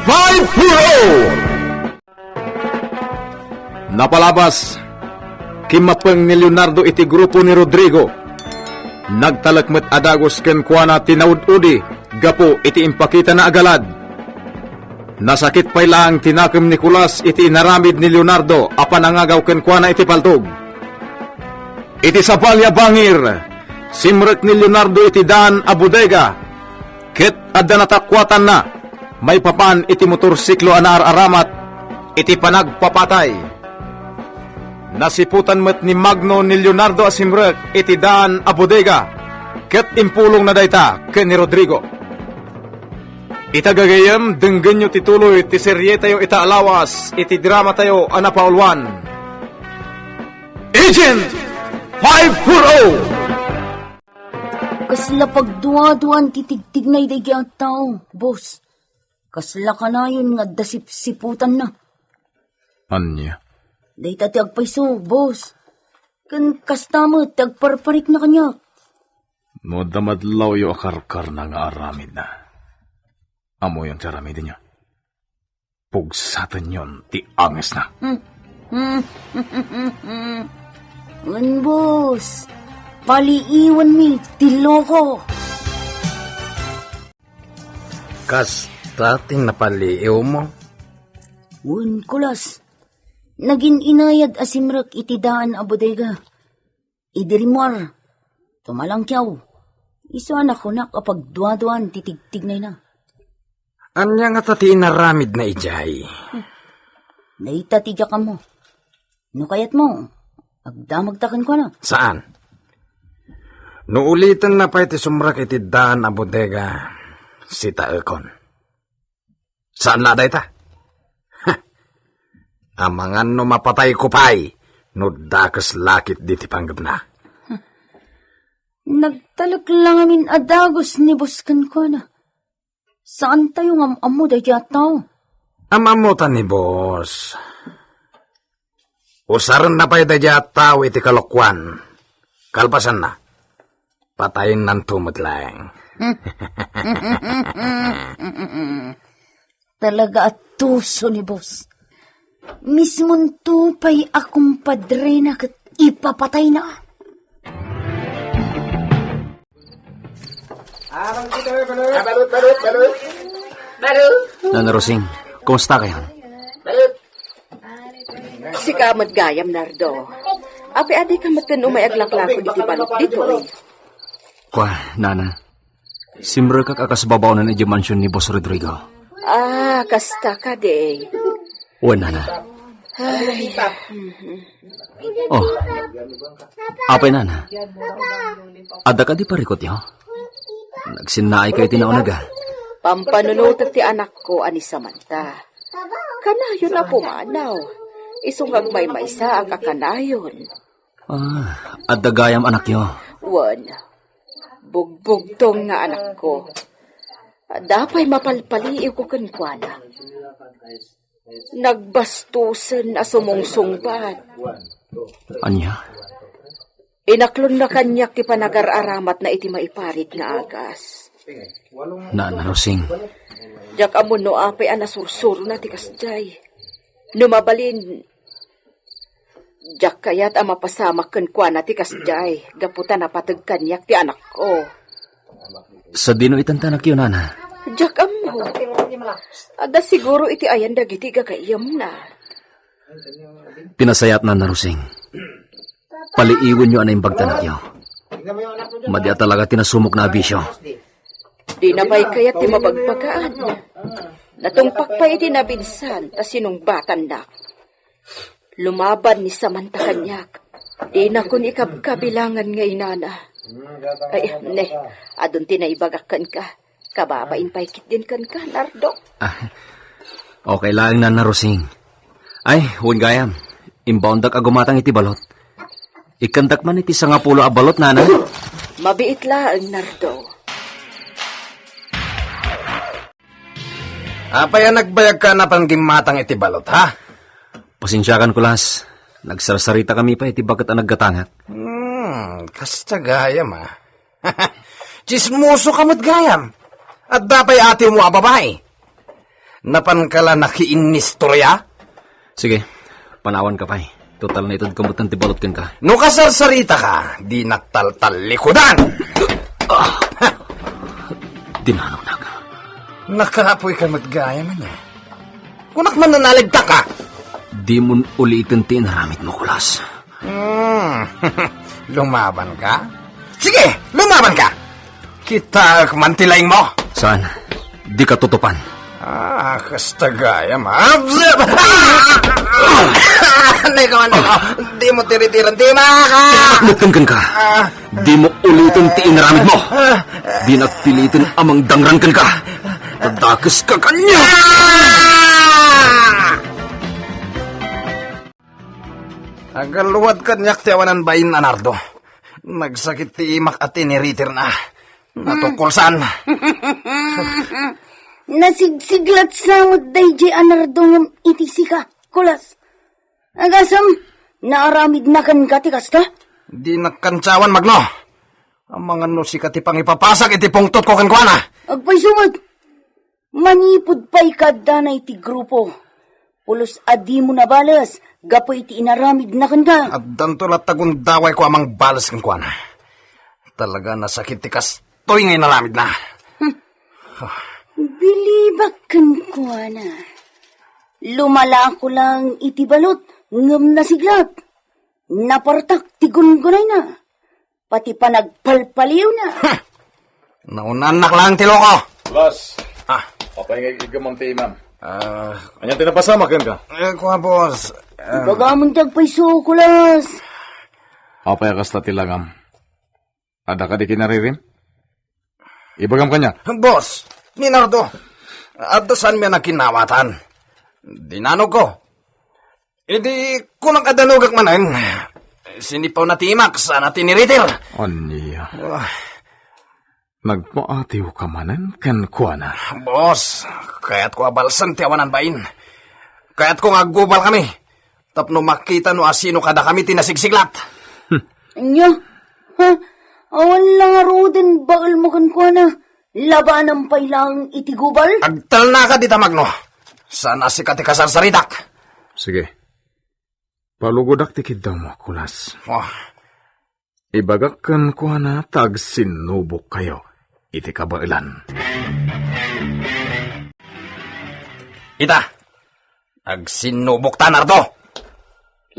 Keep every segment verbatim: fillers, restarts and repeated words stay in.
Five four oh! Napalabas, kimmappeng ni Leonardo iti grupo ni Rodrigo. Nagtalek met a dagus kenkuana ti naud-udi gapu iti impakitana a galad. Nasakit pay laeng ti nakem ni Kulas iti inaramid ni Leonardo a panangagaw kenkuana iti paltog. Iti sabali a bangir, simrek ni Leonardo iti daan a bodega, ket adda natakuatanna maipapan iti motorsiklo a naar-aramat iti panagpapatay. Nasiputan met ni Magno ni Leonardo a simrek iti daan a bodega, ket impulongna dayta ken ni Rodrigo. Ita gagayyem, denggenyo ti tuloy ti serietayo ita a lawas iti dramatayo a napauluan. Agent five four oh! Kasla pagduaduan ti tigtignay daydi a tao, boss. Kasla kanayon nga adda sipsiputanna. Ania? Dayta ti agpayso, boss. Ken kasta met ti agparparikna kaniak. No adda madlawyo a karkarna nga aramidna, ammoyon ti aramidenyo. Pugsatenyon ti angesna. Wen, boss. Paliiwanmi ti loko. Kasta ti napaliiwmo? Wen, Kulas. Nagin-inayad a simrek iti daan a bodega. Idi rimmuar, tumalangkiaw. Isu a nakunak a pagduaduan ti tigtignayna. Ania ngata ti inaramidna idiay? Dayta ti diak ammo. No kayatmo, agdamagta kenkuana. Saan? No ulitenna pay ti sumrek iti daan a bodega, sitaekon. Saan la dayta? Amangan no mapatayko pay no dakes la ketdi ti panggepna. Nagtalek la ngamin a dagus ni boss kenkuana. Saantayo nga am-ammo daydi a tao? Am-ammota ni boss. Usarenna pay daydi a tao iti kalokuan. Kalpasanna, patayennanto met laeng. Talaga a tuso ni boss. Mismonto pay a kumpadrena ket ipapatayna. Ah, balut, balut, balut. Balut. Balut. Nana Rosing, kumusta kayon? Balut. Sika met gayam, Nardo. Apay a dika metten umay aglaklako iti balot ditoy? Kua, Nana. Simrekak a kas babaonen idiay mansion ni Boss Rodrigo. Ah, kasta kadi. Wen, Nana. Ay. Oh. Apay, Nana? Adda kadi parikutyo? Nagsinnaay kayo ti nauneg, a? Pampanunotek ti anakko a ni Samantha. Kanayon a pumanaw. Isu nga agmaymaysaak a kanayon. Ah, adda gayam anakyo? Wen, bugbugtong nga anakko. Adda pay mapalpaliiwko kenkuana. Nagbastosen a sumungsungbat. Ania? Inaklonna kaniak ti panagar-aramatna iti maiparit nga agas. Nana Rosing. Diak ammo no apay a nasursurona ti kasdiay. No mabalin, diak kayat a mapasamak kenkuana ti kasdiay gapu ta napateg kaniak ti anakko. Sadino itan ti anakyo, Nana? Diak ammo. Adda siguro iti ayan dagiti gagayyemna. Pinasayaat, Nana Rosing. Paliiwenyo a naimbag ti anakyo. Madi a talaga ti nasumokna a bisio. Dina pay kayat ti mabagbagaan. Natungpak pay iti nabinsan ta sinungbatannak. Lumaban ni Samantha kaniak. Dinakon ikabkabilangan nga inana. Ay, ne, adun ti naibagak kenka. Kababain pay ketdin kenka, Nardo. Ah, okay laeng, Nana Rosing. Ay, wen gayam, imbaondak a gumatang iti balot. Ikkandak man iti sangapulo a balot, Nana. Mabiit laeng, Nardo. Apay a nagbayagka a napan gimmatang iti balot, ha? Pasensiakan, Kulas. Nagsarsaritakami pay iti baket a naggatangak. Hmm, kasta gayam, a. Tsismosoka met gayam. Adda pay atiwmo a babai. Napanka la nakiinnistorya? Sige, panawanka pay. Total, naitedko met ti balot kenka. No kasarsaritaka, dinak taltallikudan! Ah! Dinanawnak. Nakaapoyka met gayam, ania? Kunak man, nanaligtaka! Dimon uliten ti inaramidmo, Kulas. Hmm. Lumabanka? Sige, lumabanka! Kitaek man ti laingmo. Saan? Dika tutupan. Ah, kasta gayam, ha? Ah! Anay ka man, anay ka. Dimo tiritiran, di maka! Tinaknutan ka. Ah. Dimo uliten ti inaramidmo. Dinak piliten a mangdangrang kenka. Tadakeska kaniak. Ah! Agaluad kaniak ti awanan bain a Nardo. Nagsakit ti imak a tiniritirna. Natukolsan. Nasigsiglat sa met daydiay a Nardo ngem iti sika, Kulas. Agasem, naaramidna kenka ti kasta? Dinak kantiawan, Magno. Amangan no sika ti pangipapasak iti pungtotko kenkuana. Agpayso met. Manipud pay kaadda iti grupo, pulos a dimo nabales gapu iti inaramidna kenka. Addanto latta gundawayko a mangbales kenkuana. Talaga, nasakit ti kastoy nga inaramidna. Hmm. Bilibak kenkuana. Lumalaak lang iti balot ngem nasiglat. Napartak ti gungunayna. Pati panagpalpaliwna. Huh! Naunannak lang ti loko. Kulas. Ah. Apay nga igigam ti imam? Ah. Ania ti napasamak kenka? Eh, kua, boss. Ah. Ibagam ti agpayso, Kulas. Apay a kasta ti langam? Adda kadi kinaririm? Ibagam kaniak. Boss, ni Nardo, adda saan mi a nakinawatan. Dinanogko. Idi kunak a danogak manen, sinipawna ti imak sana tiniritir. Ania? Ah. Nagpaatiwka manen kenkuana? Boss, kayatko a balsen ti awanan bain. Kayatko nga aggubalkami tapno makita no asino kadakami ti nasigsiglat. Hmm. Ania? Ha? Awan la ngaruden baelmo kenkuana. Labanam pay laeng iti gubal? Agtalnaka dita, Magno. Saan a sika ti kasarsaritak. Sige. Palugodak ti kiddawmo, Kulas. Oh. Ibagak kenkuana ta agsinnubokkayo iti kabaelan. Ita, agsinnubokta, Nardo.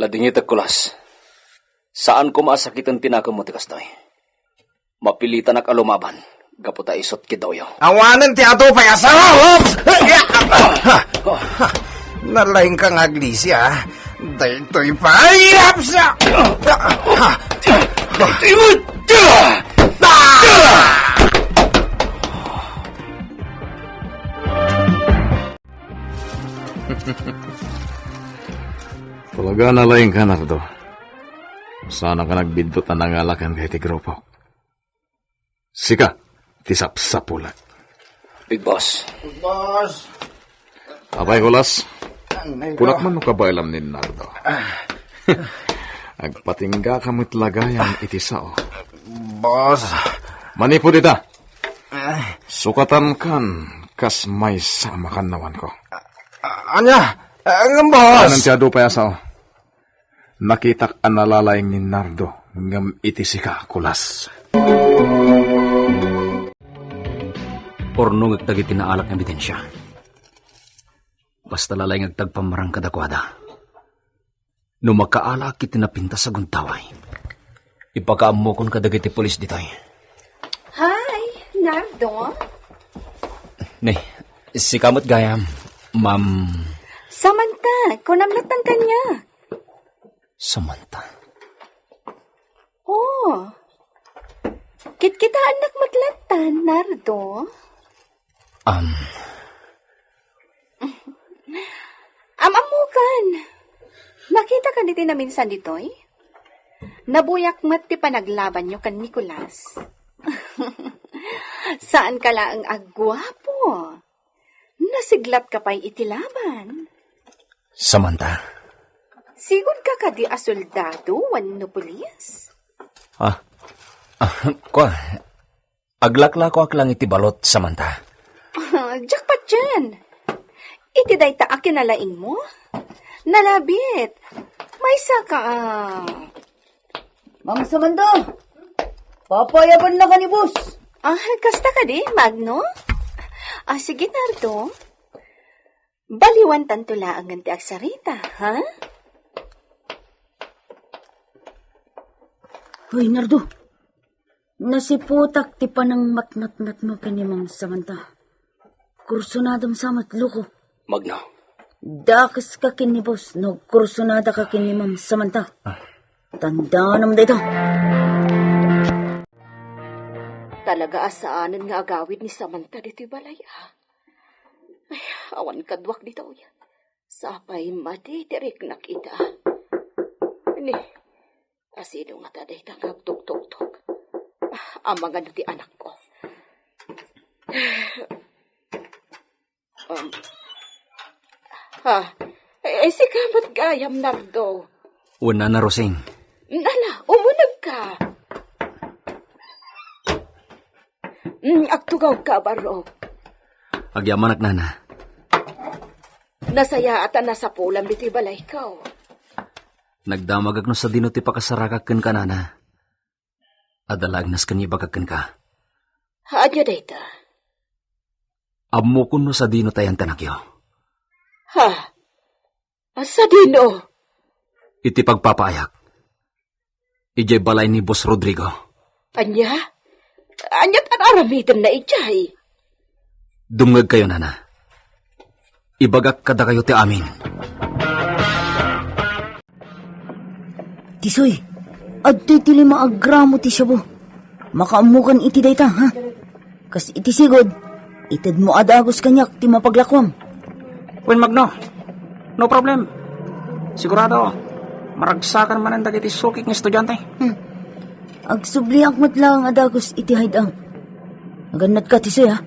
Ladingitek, Kulas. Saan koma a sakiten ti nakemmo ti kastoy. Mapilitanak a lumaban gapu ta isut' kiddawyo. Awanen ti adu pay a sarong! Nalaingka nga aglisi, a. Daytoy pay, apsa! Talaga, nalaingka, Nardo. Saanka nagbiddut a nangala kenka iti grupo. Sika ti sapsapulek. Big Boss. Boss. Apay, Kulas. Anay ko. Kunak man no kabaelam ni Nardo. Agpatinggaka met la gayam iti sao. Boss. Manipud ita. Ah. Sukatankan kas maysa a makannawanko. Ah, ania? Ah, ngem, boss. Anan ti adu pay a sao? Nakitak a nalalaing ni Nardo ngem iti sika, Kulas. Urnongek dagiti naalak nga ebidensia. Basta la laeng agtagpamarang kadakuada. No makaalaak iti napintas a gundaway, ipakaammokon kadagiti pulis ditoy. Hi, Nardo. Nay, sika met gayam, Ma'am. Samantha, kunam latta kaniak. Samantha. Oh. Kitkitaennak met latta, Nardo. Am. Am-ammokan. Nakitaka iti naminsan ditoy? Nabuyak met ti panaglabanyo ken Nicolas. Saanka laeng a guapo. Nasiglatka pay iti laban. Samantha. Sigunka kadi a soldado wenno pulis? Ah, ah, kua, aglaklakoak lang iti balot, Samantha. Ah, diak patien. Iti dayta a kinalaingmo? Nalabit. Maysa ka, ah. Ma'am Samantha, papayaban na ka ni boss. Ah, kasta kadi, Magno? Ah, sige, Nardo. Baliwan tanto laengen ti agsarita, ha? Hoy, Nardo. Nasiputak ti panangmatmatmatmo ken ni Ma'am Samantha. Kursunadam sa met, loko. Magno. Dakes ka ken ni boss no kursunada ka ken ni Ma'am Samantha. Ah. Tandanam dayta. Talaga a saanen nga agawid ni Samantha ditoy balay, ah. Ay, awan kaduak ditoy. Sapay madi ti riknak ita. Ni, asino ngata dayta nga agtugtugtog? Ah, amangan ti anakko. Um, ha? Eh, sika met gayam, Nardo. Wen, Nana Rosing. Nana, umuneg ka. Mm, agtugaw ka, Barok. Agyamanak, Nana. Nasayaat a nasapulam iti balayko. Nagdamagak no sadino ti pakasaragak kenka, Nana. Adda laeng nasken nga ibagak kenka. Ania dayta? Ammokon no sadino ti ayantenakyo. Ha? Sadino? Iti pagpapaayak. Idiay balay ni Boss Rodrigo. Ania? Ania ti aramiden na idiay? Dumngegkayo, Nana. Ibagak kadakayo ti amin. Tisoy, adtoy ti lima a gramo ti shabu. Makaammokan iti dayta, ha? Kas iti sigud, itedmo a dagus kaniak ti mapaglakuam. Wen, Magno, no problem. Sigurado, maragsakan manen dagiti sukik nga estudiante. Hmm. Agsubliak met laeng a dagus iti haydang. Agannad ka, Tisoy, ha?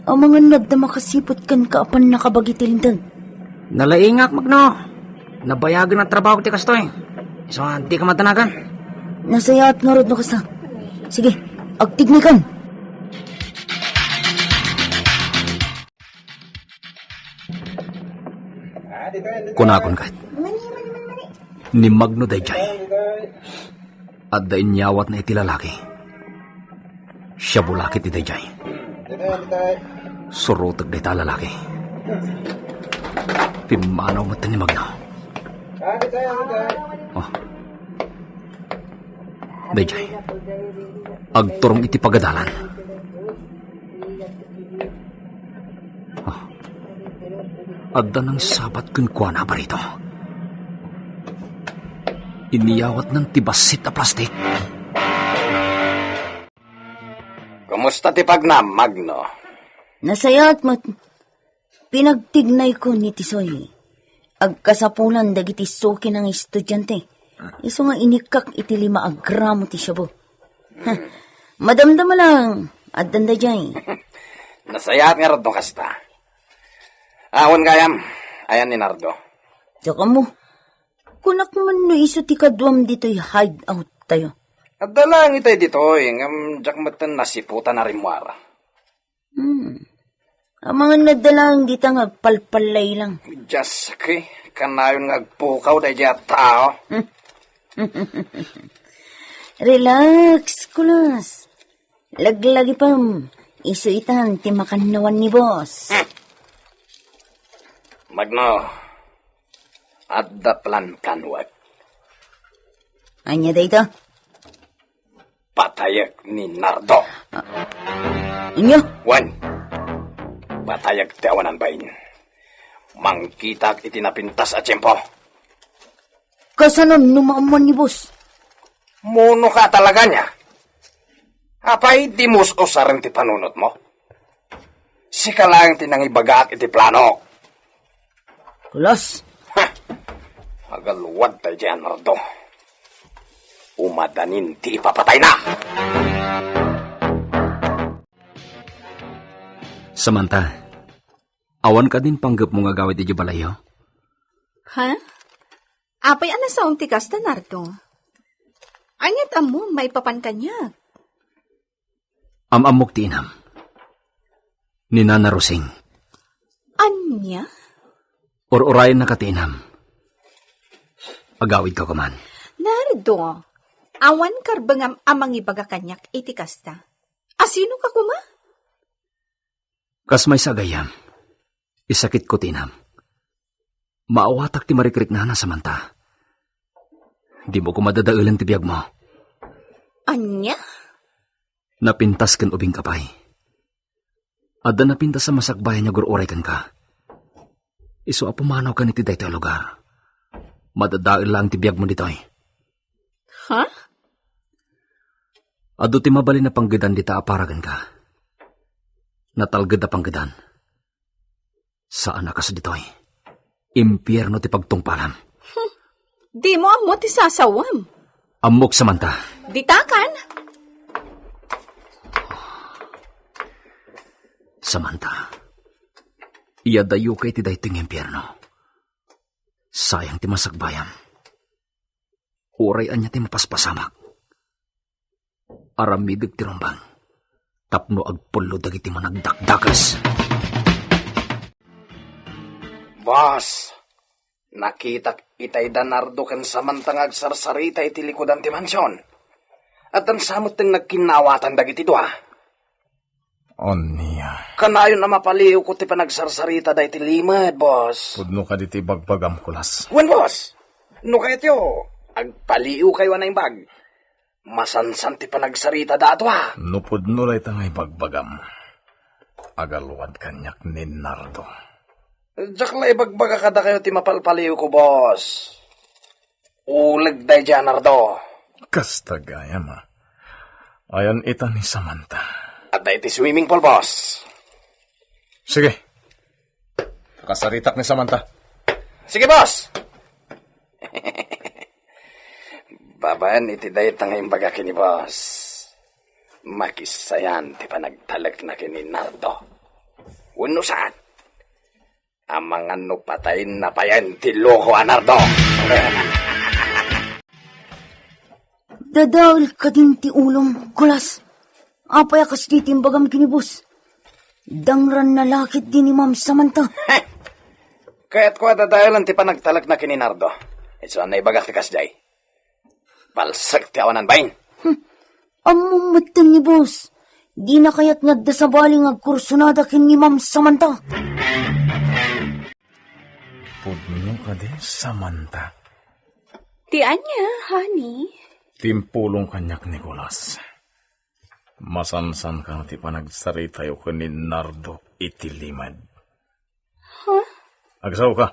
Amangan nadda makasiput kenka a pannakabagi ti Linteg. Nalaingak, Magno. Nabayagen a trabaho ti kastoy. Isu nga, di ka madanagan. Nasayaat ngarud no kasta. Sige, agtignikan. Kunakon ket, ni Magno daydiay. Adda inyawatna iti lalaki. Siya bulakit ti daydiay. Surutek dayta a lalaki. Pimmanaw met ni Magno. Oh. Daydiay. Agturong iti pagadalan. Ah. Adda nangsabat kenkuana a barito. Iniyawatnan ti bassit a plastik. Kumusta ti pagnam, Magno? Nasayaat met. Pinagtignayko ni Tisoy. Agkasapulan dagiti suki nga estudiante. Isu nga inikkak iti lima a gramo ti shabu. Ha, madamdama lang, addan daydiay. Nasayaat ngarud no kasta. Awan gayam, ayan ni Nardo. Diak ammo. Kunak man no isu ti kaduam ditoy hideout tayo. Adda lang itay ditoy, ngem diak metten nasiputan a rimmuar. Hmm. Amangan nadda lang dita nga agpalpallay lang. Dios, kanayon nga agpukaw daydiay a tao. Relax, Kulas. Laglagipem, isu itan ti makannuan ni boss. Magno, adda plan-planuek. Ania dayta? Patayek ni Nardo. Ania? Wen, patayek ti awanan bain. Mangkitak iti napintas a tiempo. Kasano no maammuan ni boss? Muno ka talaga nia? Apay, di mus-usaren ti panunotmo? Sika laeng ti nangibagak iti planok. Kulas. Ha! Agaluad tayo diyan, Nardo. Umadanin ti ipapatayna. Samantha, awan kadin panggepmo nga agawid iti balayyo? Ha? Apay a nasaom ti kasta, Nardo? Aniat ammo maipapan kaniak? Am-ammok ti inam. Ni Nana Rosing. Ania? Ur-urayennaka ti inam. Agawidka koman. Nardo, awan karbengam a mangibaga kaniak iti kasta. Asinoka koma? Kas maysa a gayyem, isakitko ti inam. Maawatak ti marikriknana, Samantha. Dimo koma dadaelen ti biagmo. Ania? Napintas ken ubingka pay. Adda napintas a masakbayan nga agur-uray kenka. Isu a pumanaw ken iti daytoy a lugar. Madadael laeng ti biagmo ditoy. Ha? Adu ti mabalin a panggedan dita a para kenka. Natalged a panggedan. Saan a kas ditoy. Impierno ti pagtungpalam. Dimo ammo ti sasawam. Ammok, Samantha. Ditakan? Samantha, iyadayokay ti daytoy nga impierno. Sayang ti masakbayam. Uray ania ti mapaspasamak. Aramidek ti rumbeng tapno agpullo dagiti managdakdakes. Boss, nakitak itay da Nardo ken Samantha nga agsarsarita iti likudan ti mansion. Addan sa metten nagkinnaawatan dagiti dua. Ania? Kanayon a mapaliwko ti panagsarsarita daytoy limed, boss. Pudno kadi ti ibagbagam, Kulas? Wen, boss. No kayatyo, agpaliwkayo a naimbag. Masansan ti panagsarita da a dua. No pudno dayta nga ibagbagam, agalwad kaniak ni Nardo. Diak la ibagbaga kadakayo ti mapalpaliwko, boss. Uleg daydiay a Nardo. Kasta gayam, a. Ayan ita ni Samantha. Adda iti swimming pool, boss. Sige. Pakasaritak ni Samantha. Sige, boss. Babaen iti dayta nga imbagak ni boss, makisayan ti panagtalekna ken ni Nardo. Wenno saan? Amangan no patayenna payen ti loko a Nardo. Dadael kadin ti ulom, Kulas. Apay a kasdi ti imbagam ken ni boss? Dangranna la ketdi ni Ma'am Samantha. Kayatko a dadaelan ti panagtalekna ken ni Nardo. Isu a naibagak ti kasdiay. Palsek ti awanan bain. Hmm. Ammom metten ni boss. Dina kayat nga adda sabali nga agkursunada ken ni Ma'am Samantha. Pudno kadi, Samantha? Ti ania, honey? Ti impulong kaniak ni Kulas. Masansan ka ti panagsaritayo ken ni Nardo iti limed. Ha? Agsaoka.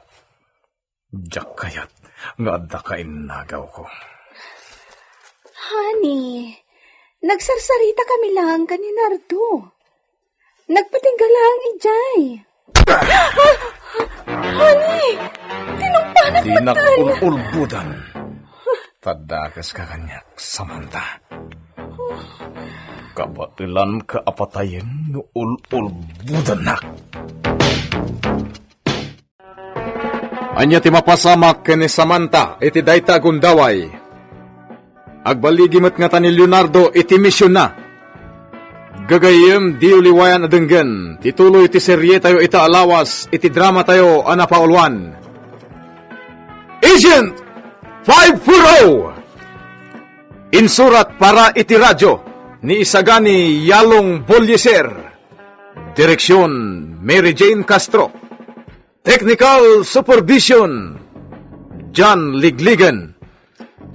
Diak kayat nga adda kainnagawko. Honey, nagsarsarita kami laeng ken ni Nardo. Nagpatingga laeng idiay. Honey, tinumpanak. Dinak ululbodan. Ta dakeska kaniak, Samantha. Kabatelanka a patayen no ululbodannak. Ania ti mapasamak ken ni Samantha iti dayta a gundaway? Agbaligi met ngata ni Leonardo iti misionna. Gagayyem, diyo liwayan a denggen ti tuloy ti serietayo ita a lawas iti dramatayo a napauluan, Agent five four oh! Insurat para iti radyo ni Isagani Yalong Bolieser. Direksyon, Mary Jane Castro. Technical Supervision, John Ligligan.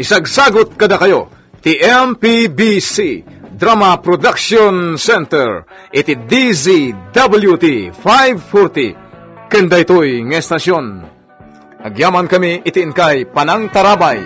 Isagsagut kadakayo ti M P B C Drama Production Center iti D Z W T five forty ken daytoy nga estasion. Agyamankami iti inkay panangtarabay.